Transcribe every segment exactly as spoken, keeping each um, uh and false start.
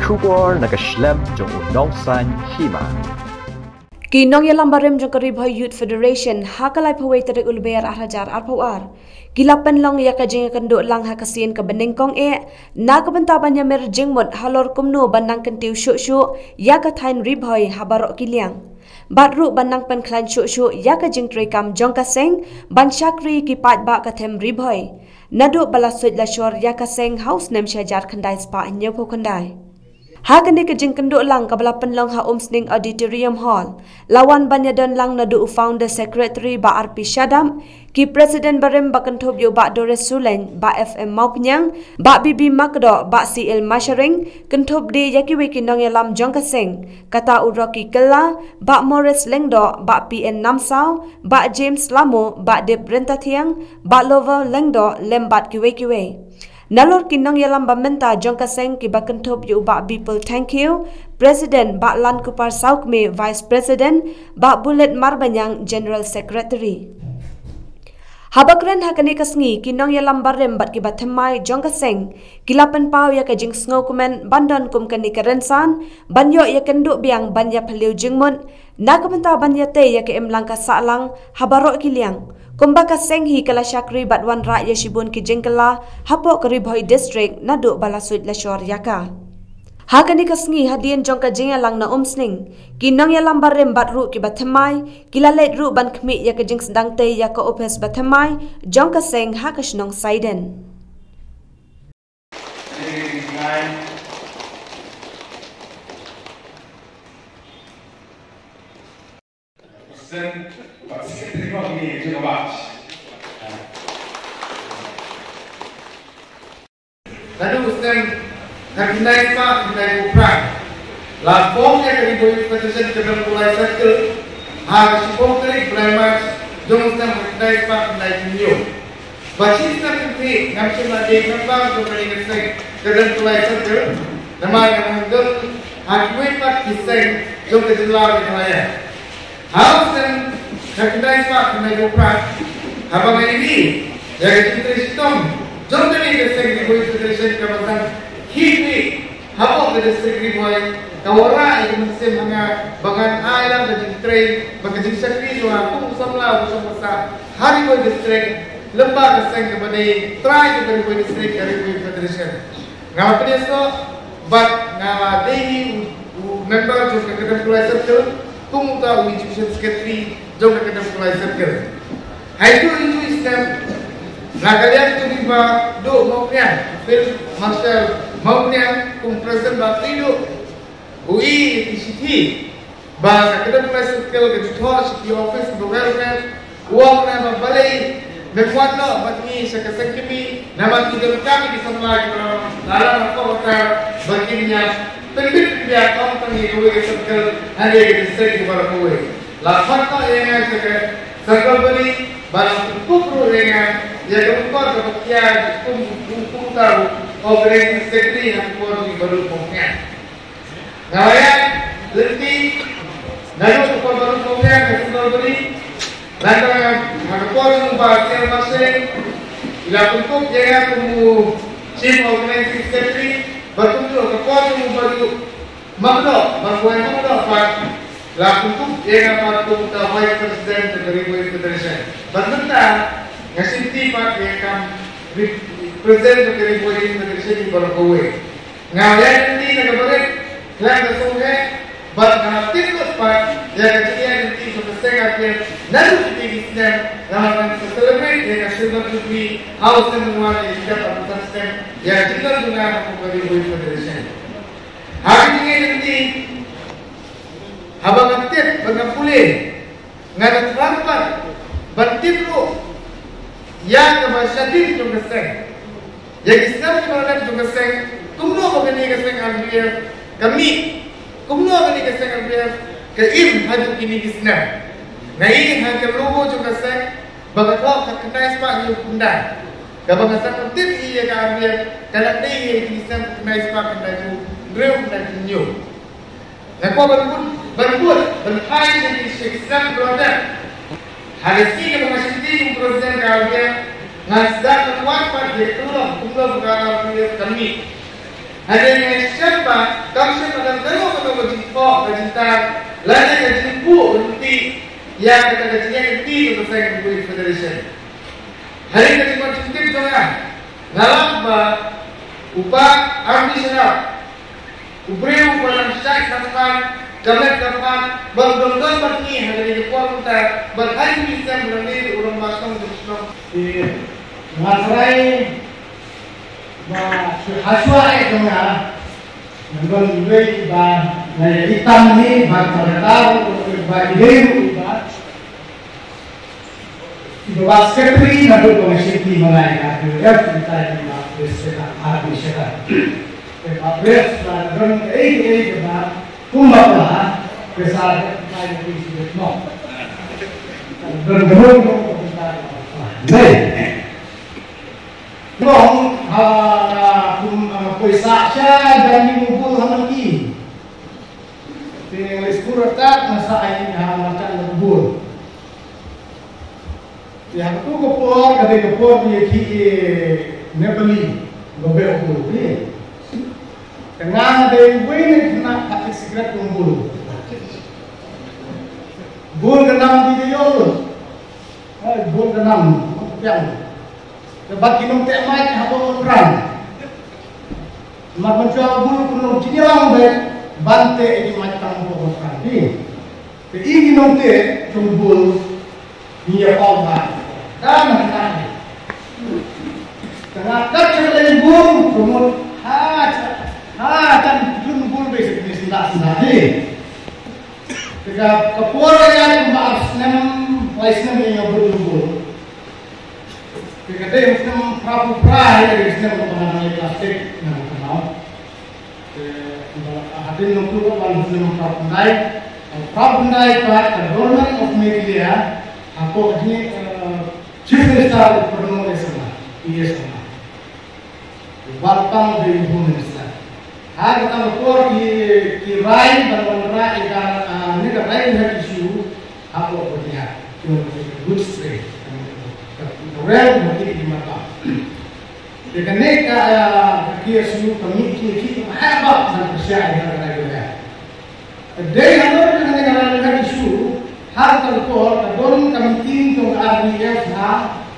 Khubor na ka shlem jong u nongsan hima. Ki nongïalam barim jong ka Ri Bhoi Youth Federation ha ka laiphew wei tarik u Lber ar hajar arphew ar ki la pynlong ïa ka jingïakynduh lang ha ka sien kaba nyngkong eh na ka bynta ban ïamir jingmut halor kumno ban nang kyntiew shuh shuh ïa ka thaiñ Ri Bhoi ha baroh ki liang. Bad ruh ban nang pynkhlaiñ shuh shuh ïa ka jingtrei kam jong ka seng ban shakri ki paidbah ka them Ri Bhoi. Naduh ba la suid la shor ïa ka seng ha u snem shi hajar khyndai spah hynñiewphew khyndai. Ha kane ka jingkynduh lang kaba la pynlong ha Umsning Auditorium Hall, la wan ban ïadon lang naduh u Founder Secretary Bah R P Shadap, ki President barim ba kynthup ïa u Bah Doris Sulein, Bah F M Mawpniang, Bah B B Makdoh, Bah C L Masharing, kynthup de ïa kiwei ki nongïalam jong ka seng, kata u Rocky Kylla, Bah Morris Lyngdoh, Bah P N Namsaw, Bah James Lamo, Bah Dip Ryntathiang, Bah Lover Lyngdoh, lem bad kiwei kiwei. Nalor ki nongïalam ba mynta jong ka seng kiba kynthup ïa u Bah Bipul Thangkhiew, President, Bah Lankupar Sawkmie, Vice President, Bah Bullet Marbaniang, General Secretary. Haba kren ha kane ka sngi ki nongïalam barim bad kiba thymmai jong ka seng ki la pynpaw ïa ka jingsngewkmen ban don kum kane ka rynsan ban ïoh ïakynduh biang ban ïaphylliew jingmut na ka bynta ban ïatei ïa ka imlang ka sahlang ha baroh ki liang. Kumba ka seng hi ka la shakri bad wanrah ïa shibun ki jingkylla hapoh ka Ri Bhoi District naduh ba la suid la shor ïa ka. Ha kane ka sngi hadien jong ka jingïalang na Umsning, ki nongïalam barim bad ruh kiba thymmai ki la leit ruh ban khmih ïa ka jingsdang tei ïa ka ophis ba thymmai jong ka seng ha ka shnong Saiden. Naduh u snem khyndai spah khyndaiphew phra la form ïa ka Ri Bhoi Youth Federation Kyrdan Kulai Circle ha ka shiphew tarik bnai March jong u snem khyndai spah khyndaiphew hynñiew. Ba shi snem kynthih ngam shym la dei member jong kane ka seng Kyrdan Kulai Circle namar nga hynrei ha kiwei pat ki seng jong ka jylla Meghalaya. Ha u snem khyndai spah khyndaiphew phra haba nga ïohi ïa ka jingtrei shitom jong kane ka seng Ri Bhoi Federation kaba san hi hi hapoh ka district Ri Bhoi ka wanrah ïa ka mynsiem ha nga ba ngan ai lang ka jingtrei bad ka jingshakri jong nga kum u samla u shong basa ha Ri Bhoi District lyngba ka seng kaba dei trai jong ka Ri Bhoi District ka Ri Bhoi Federation. Nga la pynïasoh bad nga la dei u, u member jong ka Kyrdan Kulai Circle kum uta u Education Secretary jong ka Kyrdan Kulai Circle. Ha itu itu snem na ka liang jong i Bah Duh Mawpniang, Field Marshal Mawpniang kum President Bah Tri Duh u i i shithi ba ka Kyrdan Kulai Circle ka ju thoh sha ki office ba wer wer. U ong na ba balei mem wan noh bad ngi sha ka seng kmie namar ki donkam ki samla kiba la lam ha kawtar ba kin ïa pynbit pynbiang ym tang ïa kawei ka circle hynrei ka district kiba la kawei. La phah noh ïa nga sha ka circle body ba la pynkup ruh ïa nga ïa ka mukor kaba khia kum kum kum uta u organizing secretary ha ka por jong i Bah Duh Mawpniang. Nga la ïaid lynti naduh ka por Bah Duh Mawpniang ka seng Kalbari. Nangta ha ka por jong u Bah Siang Marshal i la pynkup ïa nga kum u Chief Organizing Secretary. Bad kumjuh ha ka por jong u Bah Duh Makdoh, Bah Wai Makdoh pat la pynkup ïa nga pat kum ka Vice President jong ka Ri Bhoi Federation. Bad mynta nga shim ti pat ïa ka kam President jong ka Ri Bhoi Federation i baroh kawei. Nga ïaid lynti na ka barit khlem da sngewheh bad nga la tip lut pat ïa ka jingïaid lynti jong ka seng R P F naduh kine ki snem namar ngan sa celebrate ïa ka Silver Jubilee ha u snem ban wan, ïa ki dap arphew san snem ïa ka jingdon jong nga ha ka Ri Bhoi Federation. Ha ka jingïaid lynti haba nga tip bad nga pule nga da thrang pat ban tip ruh ïa kaba shadien jong ka seng. Ïa ki snem kiba la dep jong ka seng, kumno ba kane ka seng R B F ka mih, kumno kane ka seng R B F ka im haduh kine ki snem. Nga i ha ka logo jong ka seng ba ka thoh ka khyndai spah hynñiew khyndai. Kaba nga sdang tip ïa ka R B F ka la dei ïa kine ki snem khyndai spah khyndaiphew hynriew khyndai hynñiew. Nga kwah ban bud, ban bud, ban phai sha ki, sha ki snem kiba la dep. Ha ka sngi kaba nga shim ti kum president ka R B F, nga sdang ban wad pat ïa ka kyllon kumno ba ka R B F ka mih. Hadien nga shem pat Ka jingtang lane ka jingbuh lynti ïa kata ka jingïaid lynti jong ka Seng Buri Federation. Hadien ka jingwan jingtip jong nga, nga lap ba u Bah Army Sharma u briew uba nang shait nang pan, ka met ka pan, bad u dang don bad ngi ha kane ka por mynta, bad ha kine ki snem u dang dei u rangbah shnong jong shnong. Nga tharai ba shu ha shuwa eh jong nga, nga don uwei uba nga ïa itam ni, ba ka dei uba i dei uba Iba ba secretary naduh ba nga shim ki ma nga ïa ka, iba dep ki tai ki ma pres ka, ah, ki shaka. Ki ma pres ba don ei ei ki ba kumba ba, ki sa dep ki tai ki si dep no. Don don don ko ki tai. Nei. Long ha kum, ah, poi sa sha dan ni mubul ha ki. Te ngi skur attack na sa ai ha marchan mubul. Te ha kato ka por, ka dei ka por ïa ki, eh, Nepali ba beh u bul, eh. Te nga dei uwei na ki khynnah pha secret u bul. Bul ka nam dei ka ïoh. Ai, bul ka nam, piang. Te bad ki nongteh mic ha bor Umrang. Mar ban shuwa bul ki nong jingïalang bad ban teh ïa ki mic tang ha bor Umrang. Te i ki nongteh jong bul, ngi ïa pom ba. Ka na ka. Tang kat ka lei bul, kumut, ha, ha, tang jun bul basic ni sinda sinda ni. Te ka, ka por ïa kumba ar snem, lai snem ïa bul bul. Te ka dei snem phra phew phra ïa ka dei snem ka ba nang leh plastik nang ka nau. Te hadien nongtuh ka ban snem phra phew khyndai, phra phew khyndai pat ka Government of Meghalaya, hapoh jingïaid, eh, Chief Minister u Conrad K Sangma, P A Sangma. Wat pang dei Home Minister. Ha kata ka por ki, ki rai ban wanrah ïa ka, ah, ne ka rai ïa ka issue hapoh Rajya. Ki wan ka good straight. Ka, ka rel ka ki ki mata. Ïa kane ka, ah, ka issue ka mih ki ki ha ba ban pyrshah ïa ka rai ïa ka. Dei halor kane ka rai ka issue, ha kata ka por ka don ka meeting jong ka R D F ha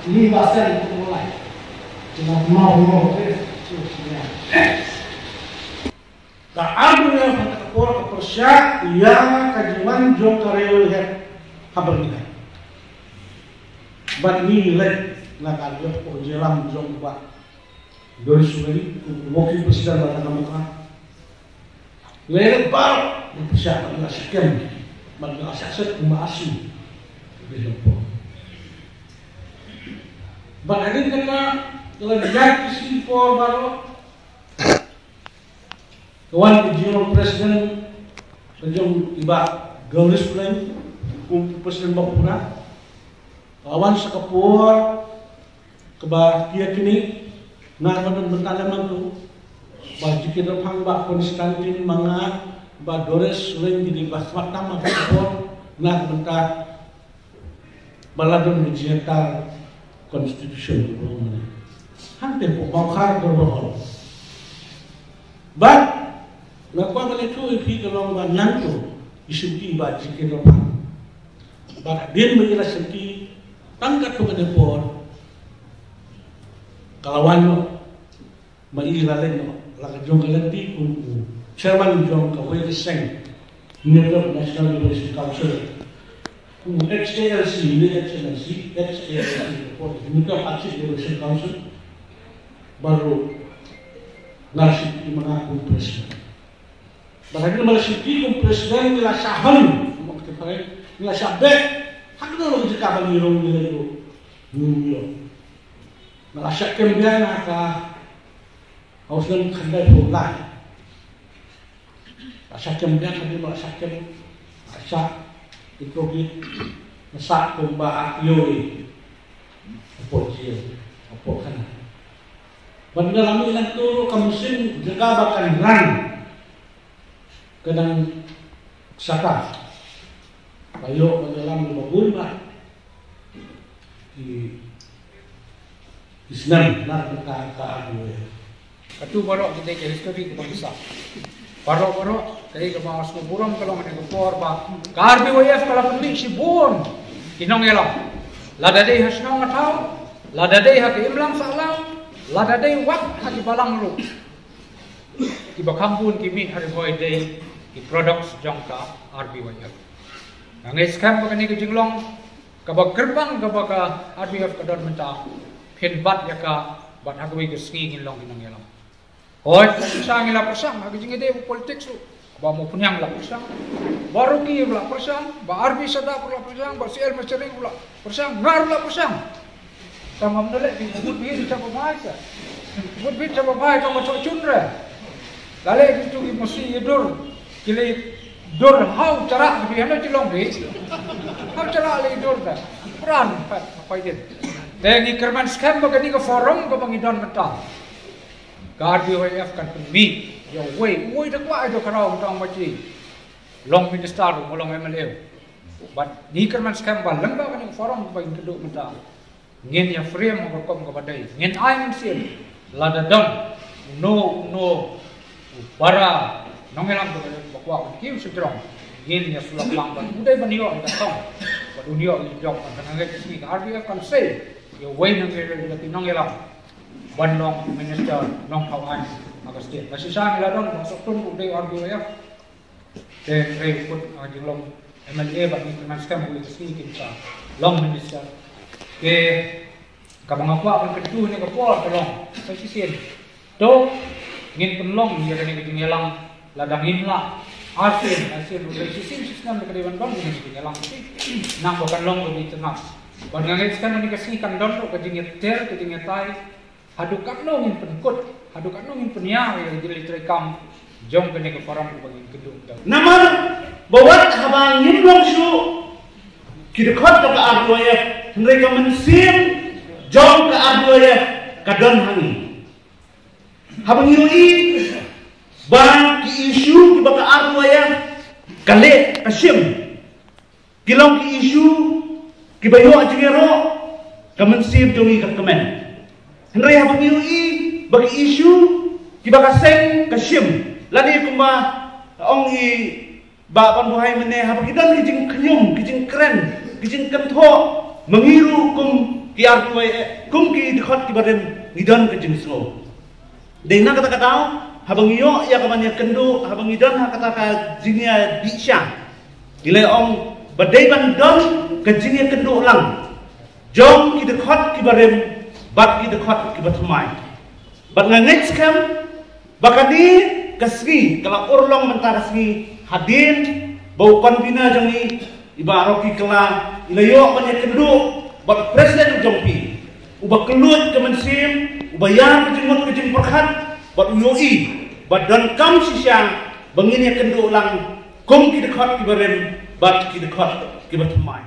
Limbasel, Mawlai. Kina Mawlai, Mawlai. Ka R D F ha kata ka por ka pyrshah ïa ka jingwan jong ka railway head ha Byrnihat. Bad ngi leit na ka R D F, ko jingïalam jong u Bah Doris Soeleng, u working president ba na ka mukha. Nga ïaleh baroh, nga pyrshah, nga la shah kem, bad nga la shah set kumba ashu. Bad hadien kata, ka la ïaid ki sngi por baroh, ka wan ka jinglong president ka jong i Bah Doris Soeleng, kum president ba u pura. Ka la wan sa ka por, kaba ki ïa kine, nga kaba don bynta lem hangto, Bah G K Dkhar, Bah Constantine, ma nga, Bah Doris Soeleng, kine ba smat tam ha ka por, nga ka bynta ba la don ha ka jingïatar constitution ka ba ong. Hangte hapoh Mawkhar Dorbar Hall. Bad nga kwah ban ïathuh ïa phi ka long ba nangto i shimti Bah G K Dkhar. Bad hadien ba i la shimti tang katto katne por, ka la wan noh, ma i la leit noh la ka jong ka lynti kum u chairman jong kawei ka seng, Hynñiewtrep National Liberation Council. Kum u H A L C, ne H N L C, H A L C, Hynñiewtrep Khalchief Liberation Council. Bad ruh nga la shimti ma nga kum president. Bad hadien ba la shimti kum president, ngi la shah hon, ngi la shah beh ha kano kano ka jaka ba ngi rung ngi leit ruh, ngi ïoh. Nga la shah kem biang ha ka, ha u snem khyndaiphew lai. La shah kem biang, hadien ba la shah kem, la shah interrogate, nga sah kumba ar ïew hapoh jel, hapoh khana. Bad nga la mih nangto ruh ka mynsiem jaka ba kan rang, ka dang saka. Ka ïoh ka ïalam ba bun bah ki, ki snem na ka, ka, ka, Katu baroh kita ke history ke bangsa. Baroh baroh, kaei kaba sngewburom ka long ha kane ka por ba ka R B Y F ka la pynmih shibun ki nongïalam. Lada dei ha shnong ha thaw, lada dei ha ka imlang sahlang, lada dei wat ha ki balang ruh. Kiba kham bun ki mih ha ri bhoi dei ki products jong ka R B Y F. Nga ngeit skhem ba kane ka jinglong kaba kyrpang kaba ka R B Y F ka don mynta, phin bat ïa ka, bad ha kawei ka sngi ngin long ki nongïalam. Hooid, shisha ngi la pyrshang ha ka jingïadei bad politics ruh. Bah Mawphniang la pyrshang, Bah Rocky la pyrshang, Bah R B Sadap la pyrshang, Bah C L Masharing la pyrshang, nga la pyrshang. Tang ngam da leh, ki mut bhi sha ba bhai sa. Mut bhi sha ba bhai ka ma chok chun re. La leh ki tu ki masi ïa dur. Ki leh dur hau charak ki hana chi long bhi. Hau charak leh dur da. Pran pat, pat din. Te ngi kyrmen skhem ba kane ka forum kaba ngi don mynta, ka R B Y F kan pynmih ïa uwei, uwei da kwah ïa u khraw mynta ba chi long minister, u long M L A. Bad ngi kyrmen skhem ba lem bad kane ka forum kaba ngin kynduh mynta, ngin ïa frame ha ka rukom kaba dei, ngin ai mynsiem. Lada don uno uno u para nongïalam ba kwah ban kiew sha jrong, ngin ïa sulap lang bad u dei ban ïoh ïa ka thong, bad un ïoh ïa ka jong. Bad nga ngeit ka sngi ka R B Y F kan sei ïa uwei na ki nongïalam ban long minister nongthaw aiñ ha ka state. Nga shisha ngi la don, Bah Sohtun u dei R B Y F. Te hynrei u kut ha ka jinglong M L A, bad ngi kyrmen skhem ba ka sngi kin sa long minister. Te kaba nga kwah ban kyntu ha kane ka por ka long, sa shisien to ngin pynlong ïa kane ka jingïalang. Lada ngim lah, arsien, arsien ruh, shisien shisnem da ka dei ban don kane ka jingïalang. Nang ba kan long ruh ngi tnat. Bad nga ngeit skhem kane ka sngi kan don ruh ka jingïater, ka jingïatai. Haduh katno ngin pynkut, haduh katno ngin pynïar ïa ka jingïatreilang jong kane ka forum kaba ngin kynduh mynta. Namar ba wat haba ngim long shuh ki dkhot jong ka R B Y F, hynrei ka mynsiem jong ka R B Y F ka don ha ngi. Haba ngi ïohi ba ki issue kiba ka R B Y F ka leh ka shim, ki long ki issue kiba ïoh jingïaroh, ka mynsiem jong ngi ka kmen. Hynrei haba ngi ïohi ba ki issue kiba ka seng ka shim, lane kumba ong i Bah Banbuhai mynne, haba ki don ki jingkhñium, ki jingkren, ki jingkynthoh, ma ngi ruh kum ki R B Y F, kum ki dkhot kiba rim, ngi don ka jingsngew. Dei na kata ka daw, haba ngi ïoh ïa ka ban ïakynduh, haba ngi don ha kata ka jingïadih sha, ngi la ong ba dei ban don ka jingïakynduh lang jong ki dkhot kiba rim bad ki dkhot kiba thymmai. Bad nga ngeit skhem ba kane ka sngi ka la urlong mynta ka sngi hadien ba u convener jong ngi, i Bah Rocky Kylla, i la ïoh ban ïakynduh bad president jong phi, uba kylluid ka mynsiem, uba ïar ka jingmut ka jingpyrkhat, bad u ïohi ba donkam shisha ba ngin ïakynduh lang kum ki dkhot kiba rim bad ki dkhot kiba thymmai.